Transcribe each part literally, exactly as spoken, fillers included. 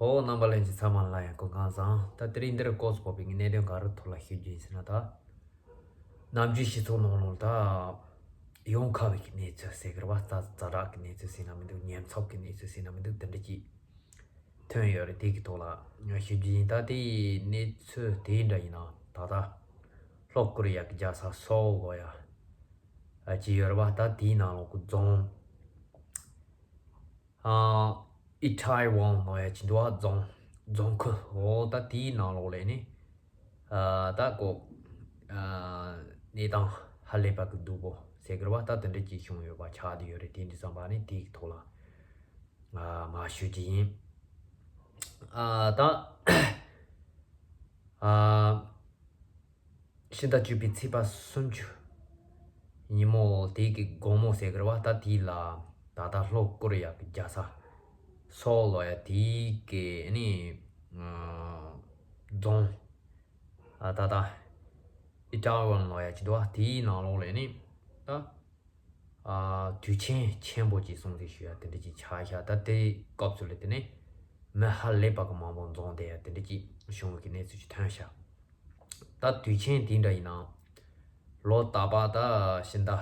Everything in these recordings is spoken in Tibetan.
ཨོ། རྣམ་པ་ལྷན་རྒྱས་ཚང་མ་ལ་ཡང་སྐུ་ཁམས་བཟང་། ད་དེ་རིང་འདིར་སྐོར་སུ་བབས་པའི་གནད་དོན་ག་རེ་ཐོག་ལ་ཞུ་རྒྱུ་ཡིན་ཟེར་ན། ད་ནམ་རྒྱུན་སྤྱི་ཚོགས་ནང་ལ་ད་ཡོང་ཁ་བའི་གནས་ཚུལ་ཟེར་གི་རེད་བ། ཛ་ཛ་དྲག་གི་གནས་ཚུལ་ཟེར་ན་མི་འདུག་ཉེན་ཚབས་ཀྱི་གནས་ཚུལ་ཟེར་ན་མི་འདུག་དེ་འདྲ་ཅིག་ཐོན་ཡོད་རེད། དེ་གི་ཐོག་ལ་ཞུ་རྒྱུ་ཡིན། ད་དེའི་གནས་ཚུལ་དེ་འདྲ་ཡིན་ན། ད་ལྟ་ལྷོ་ཀོ་རི་ཡ་གི་རྒྱལ་ས་སོལ་ལབ་ཡ་ཅིག་ཡོད་རེད་བ། ད་དེའི་ནང་ལོགས་གི་རྫོང་ཨ་ཨི་ཐའེ་ཝན་ལབ་ཡ་ཅིག་འདུག་བ། རྫོང་རྫོང་ཁུལ། འོ། ད་དེའི་ནང་ལོགས་ལ་ནི་ཨ་ད་ཀོ་ཨ་གནས་སྟངས་ཧ་ལས་པ་གི་སྡུག་པོ་ཟེར་གི་རེད་བ། ད་དེ་འདྲ་ཅིག་བྱུང་ཡོད་པ་ཆགས་བསྡད་ཡོད་རེད། དེ་འདི་ཙམ་པ་ནི་དེའི་ཐོག་ལ་ཨ་མར་ཞུ་རྒྱུ་ཡིན། ཨ་ད་ཨ་ཕྱི་ཟླ་བཅུ་པའི་ཚེས་པ་སུམ་ཅུ་ཉིན་མོ་དེ་གི་དགོང་མོ་ཟེར་གི་རེད་བ། ད་དེ་ལ་ད་ལྟ་ལྷོ་ཀོ་རི་ཡ་གི་རྒྱལ་ས་སོལ་ལབ་ཡ་དེ་གི་ནི་ཨ་རྫོང་ཨ་ད་ལྟ་ཨི་ཐའེ་ཝན་ལབ་ཡ་ཅིག་འདུག་བ། དེའི་ནང་ལོགས་ལ་ནི་ད་ཨ་དུས་ཆེན་ཆེན་པོ་ཅིག་སྲུང་བརྩི་ཞུ་ཡ་དེ་འདྲ་ཅིག་ཆགས་ཤག་ད་དེ་སྐབས་སུ་ལ་དེ་ནས་མི་ཧ་ལས་པ་གི་མང་པོ་འཛོམས་བསྡད་ཡ་དེ་འདྲ་ཅིག་བྱུང་བའི་གི་གནས་ཚུལ་ཅིག་ཐོན་ཤག་ད་དུས་ཆེན་དེ་འདྲ་ཡིན་ན། ལོ་རྟག་པར་ད་ཕྱི་ཟླ་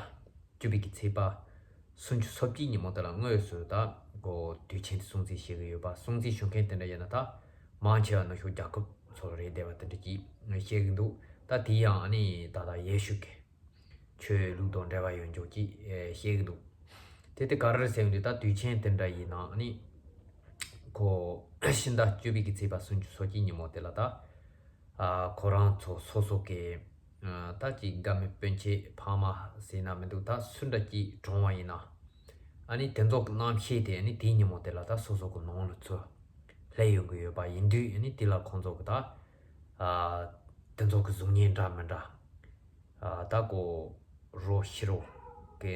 བཅུ་པའི་གི་ཚེས་པ་སུམ་ཅུ་སོ་གཅིག་ཉིན་མོ་དེ་ལ་དངོས་སུ་ད་ཀོ་དུས་ཆེན་དེ་སྲུང་བརྩི་བྱེད་གི་ཡོད་པ། སྲུང་བརྩི་ཞུ་མཁན་དེ་འདྲ་ཡིན་ན་ད་མང་ཆེ་བ་ནུབ་ཕྱོགས་རྒྱལ་ཁབ་ཚོ་རེད་བསྡད་པ་དེ་འདྲ་ཅིག་བཤད་གི་འདུག་ད་དེ་ཡང་ཨ་ནི་ད་ལྟ་ཡེ་ཤུ་གི་ཆོས་ལུགས་དང་འབྲེལ་བ་ཡོད་འཇོག་ཅིག་ཨེ་བཤད་གི་འདུག་དེ་དེ་ག་རེ་རེད་ཟེར་དུས། ད་དུས་ཆེན་དེ་འདྲ་ཡིན་ན་ཨ་ནི་ཁོ་ཕྱི་ཟླ་བཅུ་པའི་གི་ཚེས་པ་སུམ་ཅུ་སོ་གཅིག་ཉིན་མོ་དེ་ལ་ད་ཨ་ཁོ་རང་ཚོ་སོ་སོ་གི་ཨ་ད་ཅིག་དགའ་མི་སྤུན་མཆེད་ཕ་མ་ཟེར་ན་མི་འདུག་ད་སུ་འདྲ་ཅིག་གྲོངས་པ་ཡིན་ན་ཨ་ནི་དེ་ཚོ་གི་རྣམ་ཤེས་དེ་ཨ་ནི་དེའི་ཉིན་མོ་དེ་ལ་ད་སོ་སོ་གི་ནང་ལ་ཚུར་སླེབས་ཡོང་གི་ཡོད་པ་ཡིན་དུས། ཨ་ནི་དེ་ལ་ཁོང་ཚོ་གི་ད་ཨ་དེ་ཚོ་གི་གཟུགས་བརྙན་འདྲ་མི་འདྲ། ཨ་ད་ཀོ་རོ་ཤི་རོ་གི་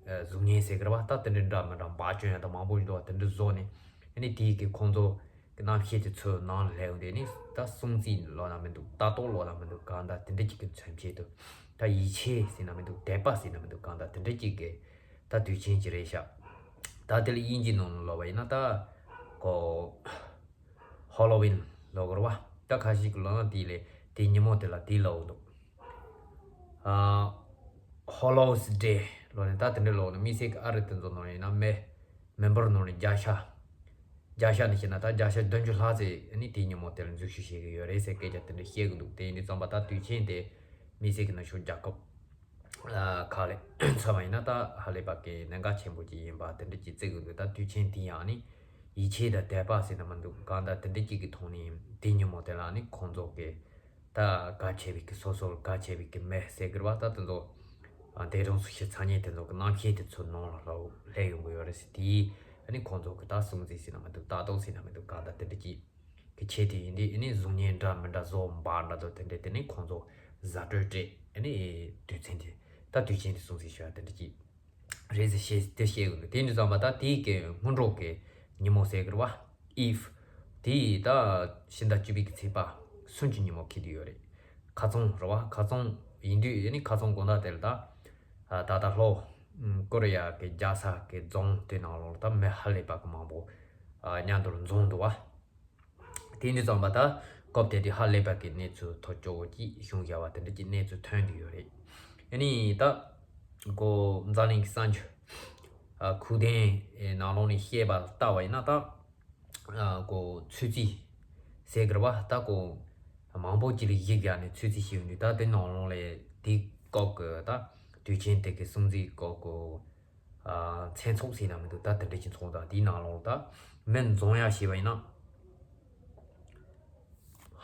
ཨ་གཟུགས་བརྙན་ཟེར་གི་རེད་བ། ད་དེ་འདྲ་འདྲ་མི་འདྲ་འབག་བཅོམ་ཡ་ད་མང་པོ་ཞིག་འདུག་བ། དེ་འདྲ་བཟོས་ནས་ཨ་ནི་དེའི་གི་ཁོང་ཚོ་གི་རྣམ་ཤེས་དེ་ཚོ་ནང་ལ་སླེབས་ཡོང་དུས་ནི་ད་སྲུང་བརྩི་ལབ་ན་མི་འདུག་ལྟ་རྟོག་ལབ་ན་མི་འདུག་གང་ལྟར་དེ་འདྲ་ཅིག་གི་མཚོན་བྱེད་དུ། ད་ཡིད་ཆེས་ཟེར་ན་མི་འདུག་དད་པ་ཟེར་ན་མི་འདུག་གང་ལྟར་དེ་འདྲ་ཅིག་གི་ད་དུས་ཆེན་ཅིག་རེད་ཤག་ད་དེ་ལ་དབྱིན་ཇིའི་ནང་ལ་ལབ་པ་ཡིན་ན་ད་ཀོ་ཧོ་ལོ་ཝིན་ལབ་གི་རེད་བ། ད་ཁ་ཤས་ཀྱིས་ལབ་ན་དེ་ལས་དེ་ཉིན་མོ་དེ་ལ་དེ་ལབ་འདུག་ཨ་ཧོ་ལོ་ཝིན་ཌེ་ལབ་ནས་ད་དེ་འདྲ་ལབ་ནས་དམིགས་བསལ་གྱི་ཨ་རི་དེ་ཚོ་ནང་ཡིན་ན་མི་མི་འབོར་ནང་ནས་བརྒྱ་ཆ་བརྒྱ་ཆ་ནས་བཤད་ན་ད་བརྒྱ་ཆ་བདུན་ཅུ་ལྷག་ཙམ་ཨ་ནི་དེ་ཉིན་མོ་དེ་ལ་འཛུལ་ཞུགས་བྱེད་ཀྱི་ཡོད་རེད་ཟེར་སྐད་ཆ་དེ་འདྲ་བཤད་གི་འདུག་དེ་ཡིན་དུས་ཙམ་པ་ད་དུས་ཆེན་དེ་དམིགས་བསལ་གྱི་ནུབ་ཕྱོགས་རྒྱལ་ཁབ་ཨ་ཁག་ལ་མཚོན་པ་ཡིན་ན་ད་ཧ་ལས་པ་གི་གནད་འགག་ཆེན་པོ་ཅིག་ཡིན་པ་དེ་འདྲ་ཅིག་བརྩི་གི་འདུག་ད་དུས་ཆེན་དེ་ཡང་ནི་ཡིད་ཆེས་དང་དད་པ་ཟེར་ན་མི་འདུག་གང་ལྟར་དེ་འདྲ་ཅིག་གི་ཐོག་ནས་དེ་ཉིན་མོ་དེ་ལ་ནི་ཁོང་ཚོ་གི་ད་གལ་ཆེ་བའི་གི་སོ་སོར་གལ་ཆེ་བའི་གི་མི་ཟེར་གི་རེད་བ། ད་དེ་ཚོ་ཨ་འདས་གྲོངས་སུ་ཤི་ཚར་མཁན་དེ་ཚོ་གི་རྣམ་ཤེས་དེ་ཚོ་ནང་ལ་སླེབས་ཡོང་གི་ཡོད་རེད་ཟེར། དེ་ཨ་ནི་ཁོང་ཚོ་གི་ད་སྲུང་བརྩི་ཟེར་ན་མི་འདུག་ལྟ་རྟོག་ཟེར་ན་མི་འདུག་གང་ལྟར་དེ་འདྲ་ཅིག་གི་ཆེད་དུ་ཡིན་དུས་ཨ་ནི་གཟུགས་བརྙན་འདྲ་མི་འདྲ་བཟོ་འབག་འདྲ་ཚོ་དེ་འདྲ་དེ་ནི་ཁོང་ཚོ་གཟའ་སྤྲོད་སྤྲད་ཨ་ནི་དུས་ཆེན་དེ་ད་དུས་ཆེན་དེ་སྲུང་བརྩི་ཞུ་ཡ་དེ་འདྲ་ཅིག་རེད་ཟེར་བཤད་དེ་བཤད་གི་འདུག་དེ་འདྲ་ཙམ་པ་ད་དེའི་གི་སྔོན་འགྲོ་གི་ཉིན་མོ་ཟེར་གི་རེད་བ། ཨིབ། དེ་ད་ཕྱི་ཟླ་བཅུ་པའི་གི་ཚེས་པ་སུམ་ཅུ་ཉིན་མོ་འཁེལ་དུ་ཡོད་རེད། ཁ་རྩང་རེད་བ། ཁ་རྩང་ཡིན་དུས་ཨ་ནི་ཁ་རྩང་དགོང་དག་དེ་ལ་ད་ད་ལྟ་ལྷོ་ཀོ་རི་ཡ་གི་རྒྱལ་ས་གི་རྫོང་དེ་ནང་ལོགས་ལ་ད་མི་ཧ་ལས་པ་གི་མང་པོ་མཉམ་དུ་འཛོམས་འདུག་བ། དེ་འདྲ་ཙམ་པ་ད་སྐབས་དེ་དུས་ཧ་ལས་པ་གི་གནས་ཚུལ་ཐག་ཆོད་པོ་ཅིག་བྱུང་བཞག་པ་དེ་འདྲ་ཅིག་གནས་ཚུལ་ཐོན་གི་ཡོད་རེད། ཨ་ནི་ད་ཀོ་འཛམ་གླིང་གི་གསར་འགྱུར་ཨ་ཁུངས་ལྡན་ནང་ལོགས་ནས་བཤད་པ་ལྟ་བ་ཡིན་ན་ད་ཨ་ཀོ་ཚོད་རྩིས་ཟེར་གི་རེད་བ། ད་ཀོ་མང་པོ་ཅིག་ལ་གཞི་བཞག་ནས་ཚོད་རྩིས་བྱས་ཡོང་དུས་ད་དེ་ནང་ལོགས་ལ་དེ་སྐབས་ཀྱི་ད་དུས་ཆེན་དེ་གི་སྲུང་བརྩིའི་སྐབས་ཀྱི་ཨ་མཚན་ཚོགས་ཟེར་ན་མི་འདུག་ད་དེ་འདྲ་ཅིག་ཚོགས་དང་དེའི་ནང་ལོགས་ད་མི་འཛོམས་ཡ་བྱས་པ་ཡིན་ན།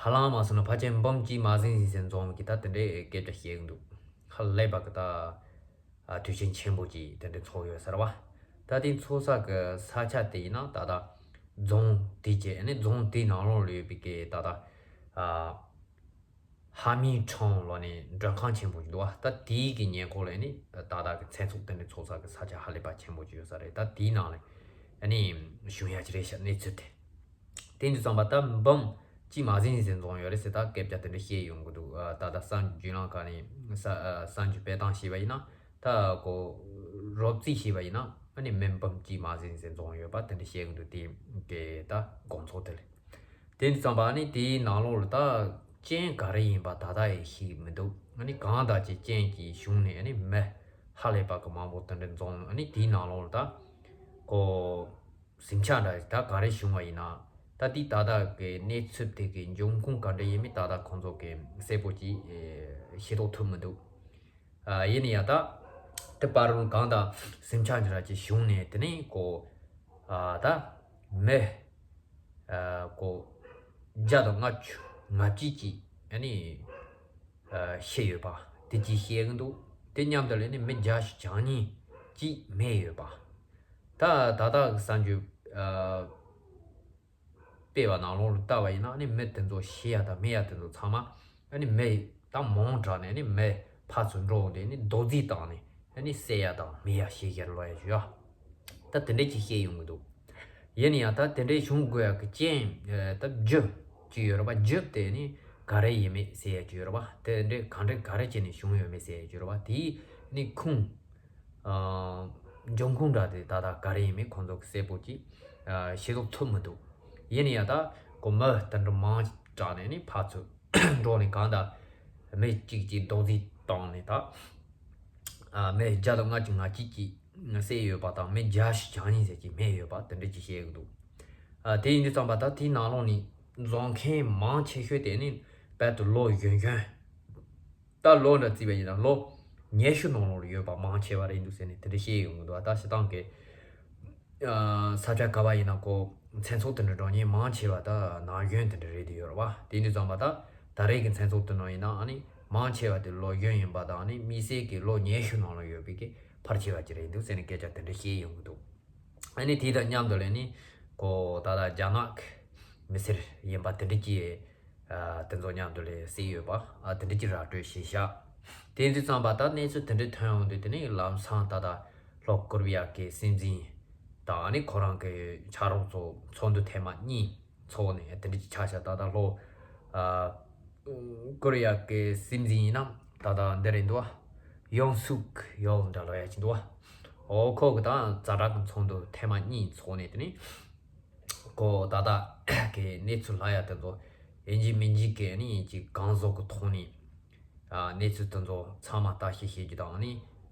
ཧ་ལམ་མ་སོང་ན་ཕལ་ཆེར་འབུམ་གཅིག་མ་ཟིན་ཟིན་ཟིན་འཛོམས་ཀྱི་ད་དེ་འདྲའི་སྐད་ཆ་བཤད་གི་འདུག་ཧ་ལས་པ་གི་ད་ཨ་དུས་ཆེན་ཆེན་པོ་ཅིག་དེ་འདྲ་ཚོགས་ཡོད་ས་རེད་བ། ད་དེ་ཚོགས་ས་གི་ས་ཆ་དེ་ཡིན་ན་ད་ལྟ་རྫོང་དེ་བཅས་ནི་རྫོང་དེའི་ནང་ལོགས་ལ་ཡོད་པའི་གི་ད་ལྟ་ཨ་ཧ་མིང་ཁྲོང་ལབ་ནས་མགྲོན་ཁང་ཆེན་པོ་ཞིག་འདུག་བ། ད་དེའི་གི་ཉེ་འཁོར་ལ་ནི་ད་ལྟ་གི་མཚན་ཚོགས་དེ་འདྲ་ཚོགས་ས་གི་ས་ཆ་ཧ་ལས་པ་ཆེན་པོ་ཅིག་ཡོད་ས་རེད། ད་དེའི་ནང་ལ་ཨ་ནི་བཞུགས་ཡ་ཅིག་རེད་ཤག་གནས་ཚུལ་དེ། དེ་འདྲ་ཙམ་པ་ད་འབུམ་གཅིག་མ་ཟིན་ཟིན་འཛོམས་ཡོད་རེད་ཟེར་ད་སྐད་ཆ་དེ་འདྲ་བཤད་ཡོང་གི་འདུག་ཨ་ད་ལྟ་གསར་འགྱུར་བརྒྱུད་ལམ་ཁག་ནས་ས་ཨ་གསར་འགྱུར་སྤེལ་སྟངས་བྱས་པ་ཡིན་ན་ད་ཀོ་རོབ་རྩིས་བྱས་པ་ཡིན་ན་ཨ་ནི་མི་འབུམ་གཅིག་མ་ཟིན་ཟིན་འཛོམས་ཡོད་པ་དེ་འདྲ་བཤད་གི་འདུག་དེ་གི་ད་དགོང་ཚོགས་དེ་ལ། དེ་འདི་ཙམ་པ་ནི་དེའི་ནང་ལོགས་ལ་ད་རྐྱེན་ག་རེ་ཡིན་པ་ད་ལྟ་ཡང་ཤེས་མི་འདུག་ཨ་ནི་གང་ལྟར་གྱི་རྐྱེན་གྱི་བྱུང་ནས་ཨ་ནི་མི་ཧ་ལས་པ་གི་མང་པོ་དེ་འདྲ་འཛོམས། ཨ་ནི་དེའི་ནང་ལོགས་ལ་ད་ཁོ་ཟིང་ཆ་འདྲ་ད་ག་རེ་བྱུང་བ་ཡིན་ན། ད་དེ་ད་ལྟ་གི་གནས་ཚུལ་དེ་གི་འབྱུང་ཁུངས་ག་འདྲ་ཡིན་མིན་ད་ལྟ་ཁོང་ཚོ་གི་གསལ་པོ་ཅིག་ཤེས་རྟོགས་ཐུབ་མི་འདུག་ཨ། ཡིན་ཡང་ད་དེ་བར་རུ་གང་ལྟར་ཟིང་ཆ་འདྲ་ཅིག་བྱུང་ནས། དེ་ནས་ཁོ་ཨ་ད་མི་ཨ་ཁོ་བརྒྱ་དང་ལྔ་བཅུ་ང་གཅིག་ཅིག་ཨ་ནི་ཨ་ཤི་ཡོད་པ་དེ་ཅིག་བཤད་གི་འདུག་དེ་མཉམ་དུ་ལ་ནི་མི་བརྒྱད་ཅུ་གྱ་གཉིས་ཅིག་རྨས་ཡོད་པ། ད་ད་ལྟ་གི་གསར་འགྱུར་ཨ་སྤེལ་བ་ནང་ལོགས་ལ་ལྟ་བ་ཡིན་ན། ཨ་ནི་མི་དེ་ཚོ་ཤི་ཡ་དང་རྨས་ཡ་དེ་ཚོ་ཚང་མ་ཨ་ནི་མི་ད་མང་དྲགས་ནས་ཨ་ནི་མི་ཕར་ཚུར་འགྲོ་འོང་དེ་ནི་རྡོག་རྫིས་བཏང་ནས་ཨ་ནི་བསད་ཡ་དང་རྨས་ཡ་ཤི་ཡ་ལོ་ཡ་བྱོས་ཡ། ད་དེ་འདྲས་ཅིག་བཤད་ཡོང་གི་འདུག་ཡིན་ཡང་ད་དེ་འདྲས་བྱུང་དགོས་ཡ་གི་རྐྱེན་ཨ་ད་རྒྱུ་ཅིག་ཡོད་རེད་པ། རྒྱུ་དེ་ནི་ག་རེ་ཡིན་མིན་ཟེར་ཡ་ཅིག་ཡོད་རེད་པ། དེ་འདྲས་གང་འདྲས་ག་རེ་བྱས་ནས་བྱུང་ཡོད་མེད་ཟེར་ཡ་ཅིག་ཡོད་རེད་པ། དེའི་ནི་ཁུངས་ཨ་འབྱུང་ཁུངས་འདྲ་དེ་ད་ལྟ་ག་རེ་ཡིན་མིན་ཁོང་ཚོ་གི་གསལ་པོ་ཅིག་ཨ་ཤེས་རྟོགས་ཐུབ་མི་འདུག་ཡིན་ཡང་ད་ཁོ་མི་དེ་འདྲ་མང་དྲགས་ནས་ནི་ཕར་ཚུར་འགྲོ་ནས་གང་ལྟར་མི་གཅིག་གཅིག་རྡོག་རྫིས་བཏང་ནས་ད་ཨ་མི་བརྒྱ་དང་ལྔ་བཅུ་ང་གཅིག་ཅིག་བསད་ཡོད་པ་དང་མི་བརྒྱད་ཅུ་གྱ་གཉིས་ཟེར་གྱི་རྨས་ཡོད་པ་དེ་འདྲ་ཅིག་བཤད་གི་འདུག་ཨ་དེ་ཡིན་དུས་ཙམ་པ་ད་དེའི་ནང་ལོགས་ནས་འཛོམས་མཁན་མང་ཆེ་ཤོས་དེ་ནི་རྦད་དེ་ལོ་གཞོན་གཞོན། ད་ལོ་འདྲ་བརྩིས་པ་ཡིན་ན་ལོ་ཉི་ཤུ་ནང་ལོགས་ལ་ཡོད་པ་མང་ཆེ་བ་རེད་འདུག་ཟེར་ནས་དེ་འདྲ་བཤད་ཡོང་གི་འདུག་ད་སྤྱིར་བཏང་གི་ཨ་ས་ཆ་ག་བ་ཡིན་ན་ཁོ་མཚན་ཚོགས་དེ་འདྲ་འགྲོ་མཁན་མང་ཆེ་བ་ད་ན་གཞོན་དེ་འདྲ་རེད་དེ་ཡོད་རེད་བ། དེ་འདྲ་ཙམ་པ་ད་ད་རེས་ཀྱི་མཚན་ཚོགས་དེ་ནང་ཡིན་ན་ཨ་ནི་མང་ཆེ་བ་དེ་ལོ་གཞོན་ཡིན་པ་དང་ཨ་ནི་དམིགས་བསལ་གྱི་ལོ་ཉི་ཤུ་ནང་ལ་ཡོད་པའི་གི་ཕལ་ཆེ་བ་ཅིག་རེད་འདུག་ཟེར་ནས་སྐད་ཆ་དེ་འདྲ་བཤད་ཡོང་གི་འདུག་ཨ་ནི་དེ་དང་མཉམ་དུ་ལས་ནི་ཁོ་ད་ལྟ་རྒྱ་ནག་གི་མི་སེར་ཡིན་པ་དེ་འདྲ་གྱི་ཨ་དེ་ཚོ་མཉམ་དུ་ལས་བསད་ཡོད་པ་ཨ་དེ་འདྲ་གྱི་ར་སྤྲོད་བྱས་ཤག་དེ་འདྲ་ཙམ་པ་ད་གནས་ཚུལ་དེ་འདྲ་ཐོན་ཡོང་དུས་དེ་ནི་ལམ་སང་ད་ལྟ་ལྷོ་ཀོ་རི་ཡ་གི་སྲིད་འཛིན་དང་ཨ་ནི་ཁོ་རང་གི་ཕྱག་རོགས་ཚོ་ཚོགས་འདུ་ཐེངས་མ་གཉིས་ཚོགས་ནས་དེ་འདྲ་གྱི་ཆ་བཞག་ད་ལྟ་ལྷོ་ཨ་ཀོ་རི་ཡ་གི་སྲིད་འཛིན་ཡིན་ན་ད་ལྟ་འདི་རེད་འདུག་བ། ཡོང་སུག་ཡོང་འདྲ་ལོ་ཡ་ཅིག་འདུག་བ། འོ་ཁོ་གི་ད་ཛ་དྲག་གི་ཚོགས་འདུ་ཐེངས་མ་གཉིས་ཚོགས་ནས་དེ་ནི་ཁོ་ད་ལྟ་གི་གནས་ཚུལ་ལྷག་ཡ་དེ་ཚོ་ཡིན་གཅིག་མིན་གཅིག་གི་ནི་ཅིག་གང་བཟོ་གི་ཐོག་ནས་ཨ་གནས་ཚུལ་དེ་ཚོ་ཚང་མ་ལྟ་ཞིབ་བྱེད་རྒྱུ་དང་ནི་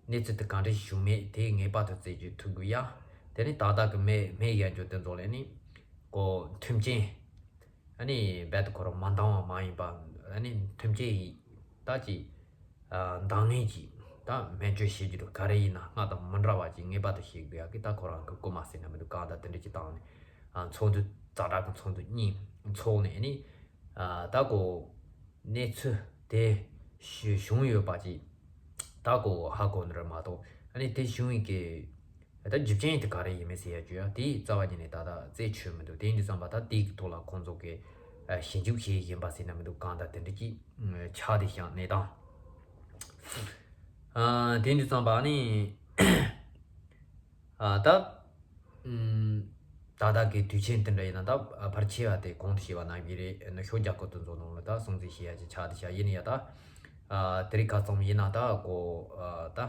གནས་ཚུལ་དེ་གང་འདྲ་ཞིག་བྱུང་མེད་དེ་ངེས་པར་དུ་རྩད་གཅོད་ཐུབ་དགོས་ཡ། དེ་ནི་ད་ལྟ་གི་མི་མི་ཡ་འཇོ་དེ་ཚོ་ལས་ནི་ཁོ་མཐུན་རྐྱེན། ཨ་ནི་རྦད་དེ་ཁོ་རང་མ་འདང་བ་མ་ཡིན་པ། ཨ་ནི་མཐུན་རྐྱེན་ཡིན་ད་ཅི་ཨ་འདང་ངེས་ཀྱི་ད་སྨན་བཅོས་བྱེད་རྒྱུ་དང་ག་རེ་ཡིན་ན་སྔར་དང་མི་འདྲ་བ་ཅིག་ངེས་པར་དུ་བྱེད་དགོས་ཡ་གི་ད་ཁོ་རང་གི་རྐུ་མ་ཟེར་ན་མི་འདུག་གང་ལྟར་དེ་འདྲ་ཅིག་བཏང་ནས་ཨ་ཚོགས་འདུ་ཛ་དྲག་གི་ཚོགས་འདུ་གཉིས་ཚོགས་ནས་ཨ་ནི་ཨ་ད་ཁོ་གནས་ཚུལ་དེ་བྱུང་ཡོད་པ་ཅིག་ད་ཁོ་ཧ་གོ་ནི་རེད་མ་གཏོགས། ཨ་ནི་དེ་བྱུང་ཡི་གི་ད་རྒྱུ་རྐྱེན་དེ་ག་རེ་ཡིན་མིན་ཟེར་ཡ་རྒྱུ་ཡང་དེ་རྩ་བ་ཉིད་ནས་ད་ལྟ་རྩད་ཆོད་མི་འདུག་དེ་ཡིན་དུས་ཙམ་པ་ད་དེ་གི་ཐོག་ལ་ཁོང་ཚོ་གི་ཨ་ཞིབ་འཇུག་བྱས་ཡིན་པ་ཟེར་ན་མི་འདུག་གང་ལྟར་དེ་འདྲ་ཅིག་ཨ་ཆགས་བསྡད་ཤག་གནས་སྟངས། ཨ་དེ་ཡིན་དུས་ཙམ་པ་ནི་ཨ་ད་ཨུམ་ད་ལྟ་གི་དུས་ཆེན་དེ་འདྲ་ཡིན་ན་ད་ཨ་ཕལ་ཆེ་བ་དེ་གོང་དུ་ཞུས་པ་ནང་བཞིན་རེད། ནུབ་ཕྱོགས་རྒྱལ་ཁབ་དེ་ཚོ་ནང་ལ་ད་སྲུང་བརྩི་བྱེད་ཡ་ཅིག་ཆགས་བསྡད་ཤག་ཡིན་ཡ་ད་ཨ་དེ་རིང་ཁ་ཙམ་ཡིན་ན་ད་ཁོ་ཨ་ད།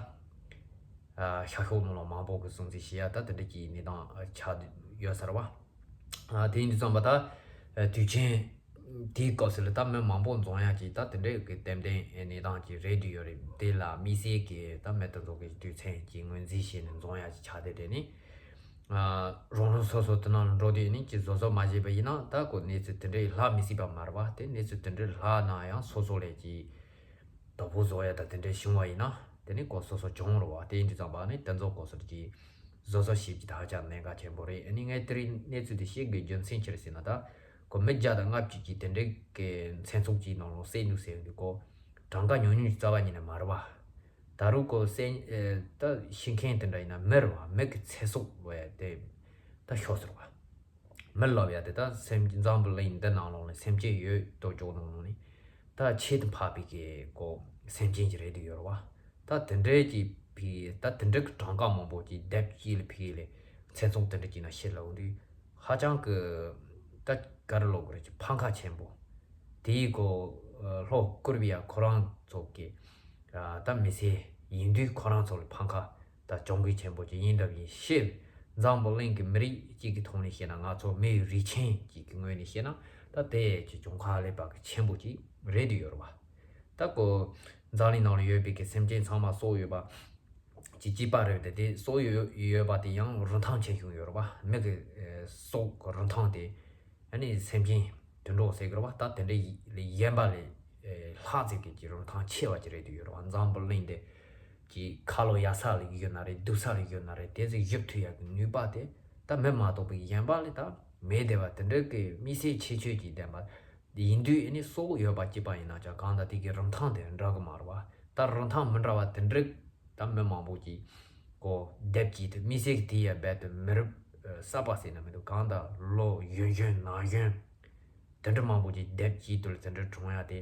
ཨ་ཤར་ཕྱོགས་ནང་ལ་མང་པོ་གི་སྲུང་བརྩི་བྱེད་ཡ་ད་དེ་འདྲ་གྱི་གནས་སྟངས་ཨ་ཆགས་ཡོད་ས་རེད་བ། ཨ་དེ་ཡིན་དུས་ཙམ་པ་ད་ཨ་དུས་ཆེན་དེའི་སྐབས་སུ་ལ་ད་མི་མང་པོ་འཛོམས་ཡ་གི་ད་དེ་འདྲ་གི་ཏན་ཏན་གནས་སྟངས་ཀྱི་རེད་དུ་ཡོད་རེད། དེ་ལ་དམིགས་བསལ་གྱི་ད་མི་དེ་ཚོ་གི་དུས་ཆེན་གྱི་ངོས་འཛིན་བྱས་ནས་འཛོམས་ཡ་གི་ཆགས་བསྡད་དེ་ནི་ཨ་རང་རང་སོ་སོ་དེ་ནང་ལ་འགྲོ་དུས་ནི་ཅི་བཟོ་བཟོ་མ་བྱས་པ་ཡིན་ན་ད་ཁོ་གནས་ཚུལ་དེ་འདྲ་ལྷག་མི་སྲིད་པ་མ་རེད་བ། དེ་གནས་ཚུལ་དེ་འདྲ་ལྷག་ན་ཡང་སོ་སོ་ལས་ཀྱི་དོ་ཕོག་བཟོ་ཡ་ད་དེ་འདྲའི་བྱུང་བ་ཡིན་ན་དེ་ནི་གོ་སོ་སོ་གྱོང་རུ་བ་དེ་ཡིན་དུས་ཙམ་པ་ནི་དེ་ཚོ་གོ་སོ་ཀྱི་བཟོ་བཟོ་ཞིབ་ཀྱི་ད་ཧ་ཅང་གནད་འགག་ཆེན་པོ་རེད། ཨ་ནི་ངས་དེ་རིང་གནས་ཚུལ་དེ་ཤེས་དགོས་རྒྱུ་མཚན་ཅི་རེད་ཟེར་ན་ད་གོ་མི་བརྒྱ་དང་ལྔ་བཅུ་ཀྱི་དེ་འདྲའི་གི་མཚན་ཚོགས་ཀྱི་ནང་ལོགས་བསད་འདུག་ཟེར་འདུག་གོ་གྲངས་ཀ་ཉུང་ཉུང་ཞིག་རྩ་བ་ཉིད་ནས་མ་རེད་བ། ད་རུང་གོ་བསད་ད་ཤི་མཁན་དེ་འདྲ་ཡིན་ན་མི་རེད་བ། མི་གི་ཚེ་སྲོག་བས་དེ་ད་ཤོར་ཟེར་བ། མི་ལབ་ཡ་དེ་ད་སེམས་འཛམ་བུ་གླིང་འདི་ནང་ལོགས་ནས་སེམས་ཅན་ཡོད་དོ་ཅོག་ནང་ལོགས་ནས་ད་ཁྱད་དུ་འཕགས་པའི་གི་གོ་སེམས་ཅན་ཅིག་རེད་དུ་ཡོད་རེད་བ། ད་དེ་འདྲའི་གི་ཕི་ད་དེ་འདྲའི་གི་གྲངས་ཀ་མང་པོ་ཅིག་སྡེབ་གཅིག་ལ་ཕི་ལས་མཚན་ཚོགས་དེ་འདྲ་ཅིག་ན་ཤི་ལབ་དུས་ཧ་ཅང་གི་ད་ག་རེ་ལབ་དགོས་རེད་ཅིག་ཕམ་ཁ་ཆེན་པོ། དེའི་གོ་ལྷོ་ཀོ་རི་ཡ་ཁོ་རང་ཚོ་གི་ད་མི་སེར་ཡིན་དུས་ཁོ་རང་ཚོ་ལ་ཕམ་ཁ་ད་གྱོང་གུན་ཆེན་པོ་ཅིག་ཡིན་འདྲ་བ་ཡིན་ཤེས། འཛམ་བུ་གླིང་གི་མི་རིགས་གཅིག་གི་ཐོག་ནས་བཤད་ན་ང་ཚོ་མི་ཡི་རིགས་ཆེན་གཅིག་གི་ངོས་ནས་བཤད་ན་ ད་དེ་ཀྱི་གྱོང་ཁ་ལས་པ་གི་ཆེན་པོ་ཅིག་རེད་དུ་ཡོད་རེད་བ། ད་ཀོ་འཛམ་གླིང་ནང་ལ་ཡོད་པའི་གི་སེམས་ཅན་ཚང་མ་སྲོག་ཡོད་པ་ཅིག་གཅིག་པ་རེད་དེ། དེ་སྲོག་ཡོད་ཡོད་པ་དེ་ཡང་རིན་ཐང་ཆེ་ཤོས་ཡོད་རེད་བ། མི་གི་ཨེ་སྲོག་གི་རིན་ཐང་དེ། ཨ་ནི་སེམས་ཅན་དུད་འགྲོ་ཟེར་གི་རེད་བ། ད་དེ་འདྲའི་ལས་གཞན་པ་ལས་ཨེ་ལྷག་ཙམ་གི་ཀྱི་རིན་ཐང་ཆེ་བ་ཅིག་རེད་དུ་ཡོད་རེད་བ། འཛམ་བུ་གླིང་འདི་ཀྱི་ཁ་ལོ་ཡ་ས་ལ་ཡོད་ན་རེད། སྡུག་ས་ལ་ཡོད་ན་རེད། དེ་ཚོ་ཞིབ་ཐུབ་ཡག་གི་ནུས་པ་དེ་ད་མི་མ་གཏོགས་པའི་གཞན་པ་ལས་ད་མེད་བསྡད་པ། དེ་འདྲ་གི་དམིགས་བསལ་ཁྱད་ཆོས་ཀྱི་ལྡན་པ་ཡིན་དུས། ཨ་ནི་སྲོག་ཡོད་པ་གཅིག་པ་ཡིན་ན་ཅང་གང་ལྟར་དེ་གི་རིན་ཐང་དེ་འདྲ་གི་མ་རེད་བ། ད་རིན་ཐང་མི་འདྲ་བ་དེ་འདྲ་ད་མི་མང་པོ་གིས་གོ་སྡེབ་ཀྱིས་དེ་དམིགས་བསལ་གྱི་དེ་ཡ་རྦད་དེ་མི་རབས་གསར་པ་ཟེར་ན་མི་འདུག་གང་ལྟར་ལོ་གཞོན་གཞོན་ན་གཞོན་དེ་འདྲ་མང་པོ་གིས་སྡེབ་ཀྱིས་དུ་ལ་དེ་འདྲ་གྲོངས་ཡ་དེ་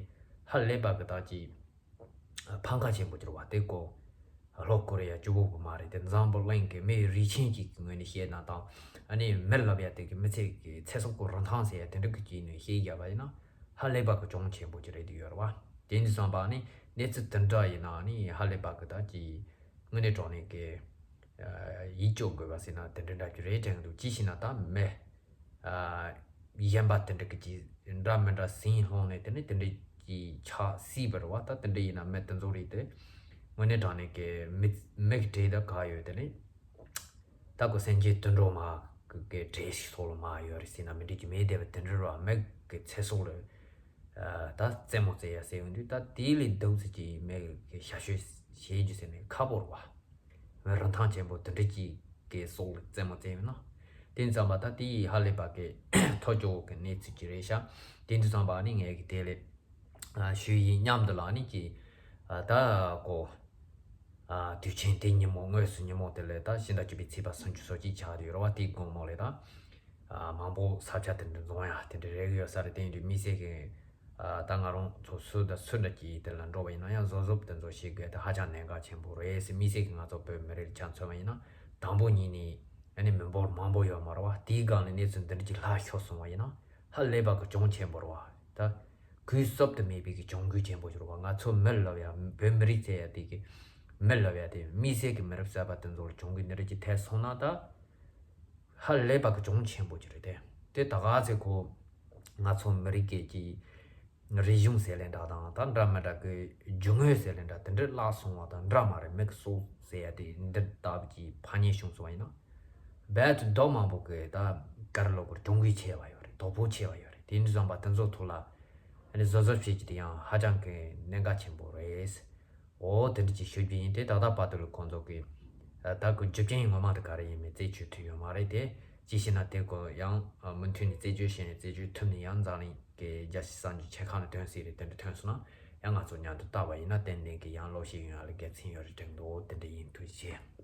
ཧ་ལས་པ་གི་ད་ཀྱི་ཕམ་ཁ་ཆེན་པོ་གྱུར་བ་དེ་ཀོ། ལྷོ་ཀོ་རི་ཡ་གཅིག་པོ་གི་མ་རེད་དེ། འཛམ་བུ་གླིང་གི་མི་རིགས་ཆེན་གཅིག་གི་ངོས་ནས་བཤད་ན་དང་། ཨ་ནི་མི་ལབ་ཡ་དེ་གི་མི་ཚེ་གི་ཚེ་སྲོག་གི་རིན་ཐང་ཟེར་ཡ་དེ་འདྲ་གི་ཅིག་ནས་བཤད་རྒྱབ་པ་ཡིན་ན་ཧ་ལས་པ་གི་གྱོང་ཆེན་པོ་ཅིག་རེད་དུ་ཡོད་རེད་བ། དེ་འདི་བསམ་པ་ནི་གནས་ཚུལ་དེ་འདྲ་ཡིན་ན་ནི་ཧ་ལས་པ་གི་ད་ཀྱི་དངོས་གནས་དྲང་གནས་ཀྱི་ཡིད་སྐྱོ་དགོས་པ་ཟེར་ན་དེ་འདྲ་འདྲ་རྒྱུ་རེད་དྲན་གི་འདུག་ཅི་ཞེ་ན་ད་མི་གཞན་པ་དེ་འདྲ་གི་ཅིག་འདྲ་མི་འདྲ་ཟིན་ལྷོང་ནས་དེ་ནས་དེ་འདྲ་ཅིག་ཆགས་སྲིད་པ་རེད་བ། ད་དེ་འདྲ་ཡིན་ན་མི་དེ་ཚོ་རེད་དེ། དངོས་གནས་དྲང་གནས་ཀྱི་མི་མི་གི་གྲས་ད་ག་ཡོད་དེ་ནས། ད་ཁོ་སེམས་ཅན་དུད་འགྲོ་མ་གི་གྲས་ཤིག་སོགས་ལ་མ་ཡོད་རེད་ཟེར་ན་མི་འགྲིག་གི་མེད་བསྡད་པ་དེ་འདྲ་ར་མི་གི་ཚེ་སྲོག་ལ་ད་རྩེད་མོ་རྩེ་ཡ་ཟེར་ཡོང་དུས། ད་དེ་ལས་སྡུག་ཙམ་ཅིག་མི་གི་ཞབས་ཞུ་བྱེད་རྒྱུ་ཟེར་ནས་ཁག་པོ་རེད་བ། མི་རིན་ཐང་ཆེན་པོ་དེ་འདྲ་ཅིག་གི་སྲོག་ལ་རྩེད་མོ་རྩེ་ཡོང་ན། དེ་ཙམ་པ་ད་དེ་ཡི་ཧ་ལས་པ་གི་ཐོ་ཅོག་གི་གནས་ཚུལ་ཅིག་རེད་ཤག་དེ་འདི་ཙམ་པ་ནི་ངས་གི་དེ་ལས་ཞུ་ཡིན་སྙམ་དུ་ལ་ནི་ཀྱི་ད་གོ་དུས་ཆེན་དེ་ཉིན་མོ་དངོས་སུ་ཉིན་མོ་དེ་ལས་ད་ཕྱི་ཟླ་བཅུ་པའི་ཚེས་པ་སུམ་ཅུ་སོ་གཅིག་ཆགས་དུས་ར་བ། དེའི་དགོང་མོ་ལས་ད་མང་པོ་ས་ཆ་དེ་འདྲ་འཛོམས་ཡ་དེ་འདྲ་རེག་ཡོད་ས་རེད། དེ་ཡིན་དུས་དམིགས་བསལ་གི་ད་ང་རང་ཚོ་སུ་དང་སུ་འདྲ་གྱིས་དེ་ལ་འགྲོ་བ་ཡིན་ན་ཡང་བཟོ་བཟོ་དེ་ཚོ་ཤེས་དགོས་དེ་ཧ་ཅང་གནད་འགག་ཆེན་པོ་རེད་ཟེར། དམིགས་བསལ་གི་ང་ཚོ་བོད་མི་རིགས་ཆ་མཚོན་པ་ཡིན་ན་དང་པོ་ཉིད་ནས་ཨ་ནི་མི་འབོར་མང་པོ་ཡོད་མ་རེད་བ། དེའི་སྒང་ནས་གནས་ཚུལ་འདི་འདྲ་ཅིག་ལྷག་ཤོར་སོང་བ་ཡིན་ན་ཧ་ལས་པ་གི་གྱོང་ཆེན་པོ་རེད་བ། ད་གུས་གསབ་ཏུ་མེད་པའི་གི་གྱོང་གུད་ཆེན་པོ་ཞིག་རེད་བ། ང་ཚོ་མི་ལབ་ཡ་བོད་མི་རིགས་ཟེར་ཡ་དེ་གི་མི་ལབ་ཡ་དེ་དམིགས་བསལ་གི་མི་རབས་གསར་པ་དེ་ཚོ་ལ་གྱོང་གུད་འདི་འདྲ་ཅིག་ཐེབས་སོང་ན་ད་ཧ་ལས་པ་གི་གྱོང་ཆེན་པོ་ཅིག་རེད་དེ། དེ་ད་ག་ཚེ་ཁོ་ང་ཚོ་མི་རིགས་སྐད་ཀྱི་རིག་གཞུང་ཟེར་ལེ་འདྲ་དང་ད་འདྲ་མི་འདྲ་གི་རྒྱུ་དངོས་ཟེར་ལེ་འདྲ་དེ་འདྲ་བརླག་སོང་བ་དང་འདྲ་མ་རེད། མི་གི་སྲོག་ཟེར་ཡ་དེ་འདི་ལྟ་བུ་གི་ཕན་ཉེས་བྱུང་སོང་བ་ཡིན་ན་རྦད་དེ་རྡོ་མང་པོ་གི་ད་གར་ལོག་གི་གྱོང་གུད་ཆེ་བ་ཡོད་རེད། དོ་ཕོག་ཆེ་བ་ཡོད་རེད། དེ་འདྲ་བསམ་པ་དེ་ཚོ་ཐོག་ལ་ཨ་ནི་བཟོ་བཟོ་བྱེད་ཀྱི་དེ་ཡང་ཧ་ཅང་གི་གནད་འགག་ཆེན་པོ་རེད། འོ་དེ་འདྲ་ཅིག་ཞུ་རྒྱུ་ཡིན་ཏེ། ད་ལྟ་བར་དུ་ལ་ཁོང་ཚོ་གིས་ད་གི་རྒྱུ་རྐྱེན་ངོ་མ་དེ་ག་རེ་ཡིན་མིན་རྩད་གཅོད་ཐུབ་ཡོད་མ་རེད་དེ། ཅི་ཞེ་ན་དེ་གོ་ཡང་མུ་མཐུད་ནས་རྩད་གཅོད་བྱས་ནས་རྩད་གཅོད་ཐུབ་ནས་ཡང་འཛམ་གླིང་གི་རྒྱལ་སྤྱི་གསར་འགྱུར་ཆེ་ཁག་ལ་ཐོན་སྲིད་རེད། དེ་འདྲ་ཐོན་སོང་ན་ཡང་ང་ཚོ་མཉམ་དུ་བལྟ་བ་ཡིན་ན་ཏན་ཏན་གི་ཡང་ལོ་ཞིག་ཡོང་ཡ་ལ་དགེ་མཚན་ཡོད་རེད་དྲན་འདུག་དེ་འདྲ་ཡིན། ཐུགས་རྗེ་ཆེ།